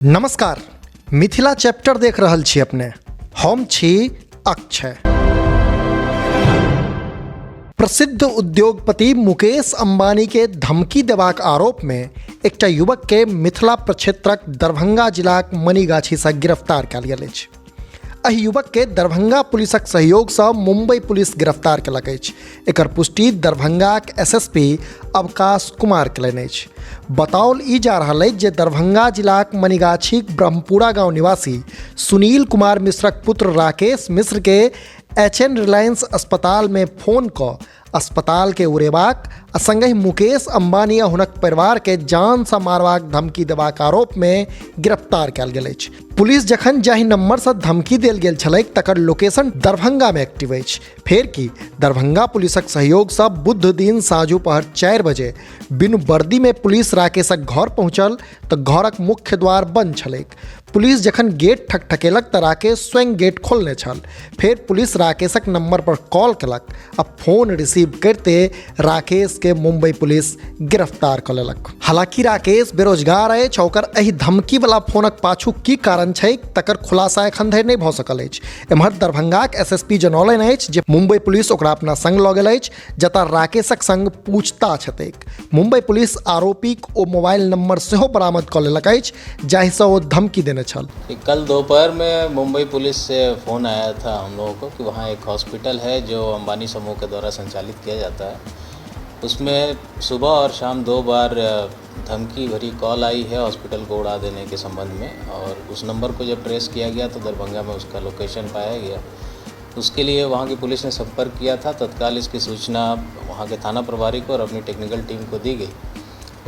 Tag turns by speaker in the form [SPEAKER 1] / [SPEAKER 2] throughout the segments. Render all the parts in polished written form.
[SPEAKER 1] नमस्कार, मिथिला चैप्टर देख रहल छी अपने। हम छी अक्षय। प्रसिद्ध उद्योगपति मुकेश अंबानी के धमकी देबाक आरोप में एकटा युवक के मिथिला प्रक्षेत्रक दरभंगा जिलाक मनीगाछी से गिरफ्तार कयल गेल अछि। एहि युवक के दरभंगा पुलिसक सहयोग से मुंबई पुलिस गिरफ्तार केलक अछि। एकर पुष्टि दरभंगाक एसएसपी अवकाश कुमार केलनि अछि। बताओल ई जा रहल अछि जे दरभंगा जिलाक मनीगाछीक ब्रह्मपुरा गांव निवासी सुनील कुमार मिश्रक पुत्र राकेश मिश्र के एच एन रिलायंस अस्पताल में फोन कऽ अस्पताल के उड़ेबाक आ संगहि मुकेश अंबानी आ हुनक परिवार के जान से मारबाक धमकी देबाक आरोप में गिरफ्तार कयल गेल अछि। पुलिस जखन जाहि नंबर से धमकी देल गेल छलैक तकर लोकेशन दरभंगा में एक्टिव अछि। फेर की, दरभंगा पुलिसक सहयोग से बुध दिन साँझू पहर 4 बजे बिनु वर्दी में पुलिस राकेशक घर पहुंचल तऽ घरक मुख्य द्वार बंद छलैक। पुलिस जखन गेट ठकठकेलक तऽ राकेश स्वयं गेट खोलने छल। फेर पुलिस राकेशक नंबर पर कॉल केलक आ फोन रिसीव करिते राकेश के मुंबई पुलिस गिरफ्तार कऽ लेलक। हालांकि राकेश बेरोजगार अछि, ओकर एहि धमकी वाला फोनक पाछू की कारण छैक तकर खुलासा एखन धरि नहि भऽ सकल अछि। एम्हर दरभंगाक एसएसपी जनौलनि अछि जे मुंबई पुलिस ओकरा अपना संग लऽ गेल अछि, जतऽ राकेशक संग पूछताछ हेतैक। मुंबई पुलिस आरोपीक ओ मोबाइल नंबर सेहो बरामद कऽ लेलक अछि जाहिसँ ओ धमकी देने छल।
[SPEAKER 2] कल दोपहर में मुंबई पुलिस से फ़ोन आया था हम लोगों को कि वहाँ एक हॉस्पिटल है जो अंबानी समूह के द्वारा संचालित किया जाता है, उसमें सुबह और शाम 2 बार धमकी भरी कॉल आई है हॉस्पिटल को उड़ा देने के संबंध में, और उस नंबर को जब ट्रेस किया गया तो दरभंगा में उसका लोकेशन पाया गया। उसके लिए वहाँ की पुलिस ने संपर्क किया था। तत्काल इसकी सूचना वहाँ के थाना प्रभारी को और अपनी टेक्निकल टीम को दी गई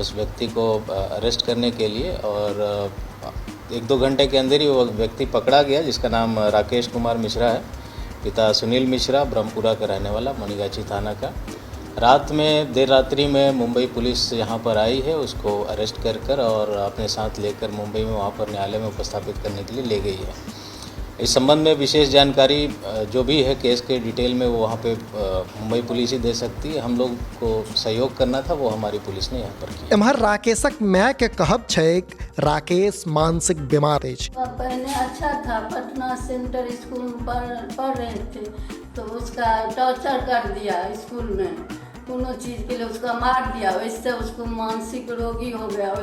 [SPEAKER 2] उस व्यक्ति को अरेस्ट करने के लिए, और 1-2 घंटे के अंदर ही वो व्यक्ति पकड़ा गया जिसका नाम राकेश कुमार मिश्रा है, पिता सुनील मिश्रा, ब्रह्मपुरा का रहने वाला, मनीगाछी थाना का। रात में देर रात्रि में मुंबई पुलिस यहाँ पर आई है, उसको अरेस्ट कर कर और अपने साथ लेकर मुंबई में वहाँ पर न्यायालय में उपस्थापित करने के लिए ले गई है। इस संबंध में विशेष जानकारी जो भी है केस के डिटेल में वो वहाँ पे मुंबई पुलिस ही दे सकती है। हम लोग को सहयोग करना था, वो हमारी पुलिस ने यहाँ पर किया।
[SPEAKER 1] एम्हर राकेशक माय के कहब छैक राकेश मानसिक बीमार अछि।
[SPEAKER 3] पहले अच्छा था, पटना सेंटर स्कूल में पढ़ रहे थे तो उसका टॉर्चर कर दिया स्कूल में, कोनो चीज़ के लिए उसका मार दिया, वैसे उसको मानसिक रोगी हो गया,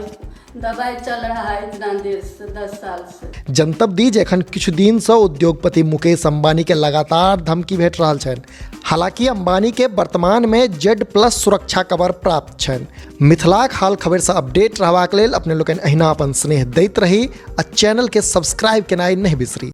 [SPEAKER 3] दवाई चल रहा है इतना देर से, 10 साल से।
[SPEAKER 1] जनतब दी जे एखन किछु दिन से उद्योगपति मुकेश अंबानी के लगातार धमकी भेट रहल छनि। हालांकि अंबानी के वर्तमान में जेड प्लस सुरक्षा कवर प्राप्त छनि। मिथिलाक हाल खबर से अपडेट रहबाक लेल अपने लोकनि अहिना अपन स्नेह दैत रही आ चैनल के सब्सक्राइब केनाइ नहि बिसरी।